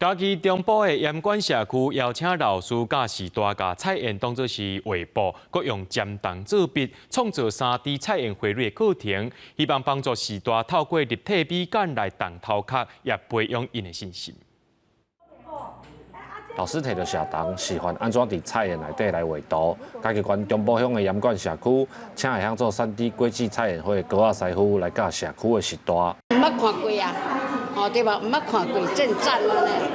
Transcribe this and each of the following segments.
嘉義中埔的嚴管社區邀請老師佮序大共菜園當做是畫布，閣用針筒做筆，創造3D 菜園繪繪的課程，希望幫助序大透過立體美感來動頭殼，也培養𪜶的信心。老師提著石筒示範按怎佇菜園內底來畫圖。嘉義縣中埔鄉的嚴管社區，請會曉做3D 軌跡菜園畫的高仔師傅來教社區的序大。毋捌看過啊，哦對無？毋捌看過，真讚按呢。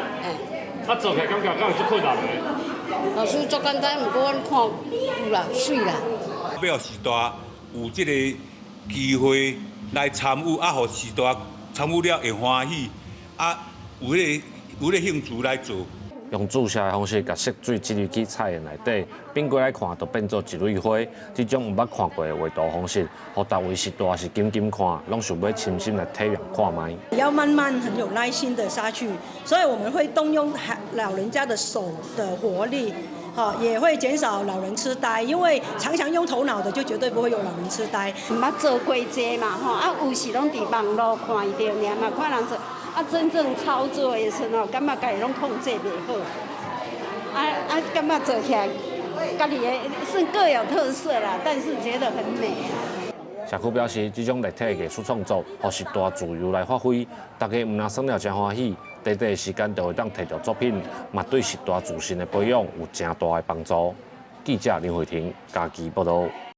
啊，做起來感覺敢有足困難的？老師足簡單，毋過阮看有啦，媠啦。欲予序大有這个機會來參與，啊，予序大參與了會歡喜，啊，有彼個興趣來做。用注射的方式，共色水注入去菜園內底，反過來看，就變做一蕊花。這種毋捌看過的畫圖方式，予逐位序大是緊緊看，攏想欲親身來體驗看覓。要慢慢很有耐心的下去，所以我們會動用老人家的手的活力，哈，也會減少老人痴呆，因為常常用頭腦的就絕對不會有老人痴呆。毋捌做過這嘛，吼，啊，有時攏佇網路看著爾嘛，看人做。啊，真正操作的時候，感覺家己攏控制袂好，啊啊，感覺做起來家己的是各有特色啦，但是覺得很美啊。社區表示，這種立體的藝術創作，予序大自由來發揮，大家毋但耍了誠歡喜，短短的時間就會當提著作品，嘛對序大自信的培養有誠大的幫助。記者林慧婷嘉義報道。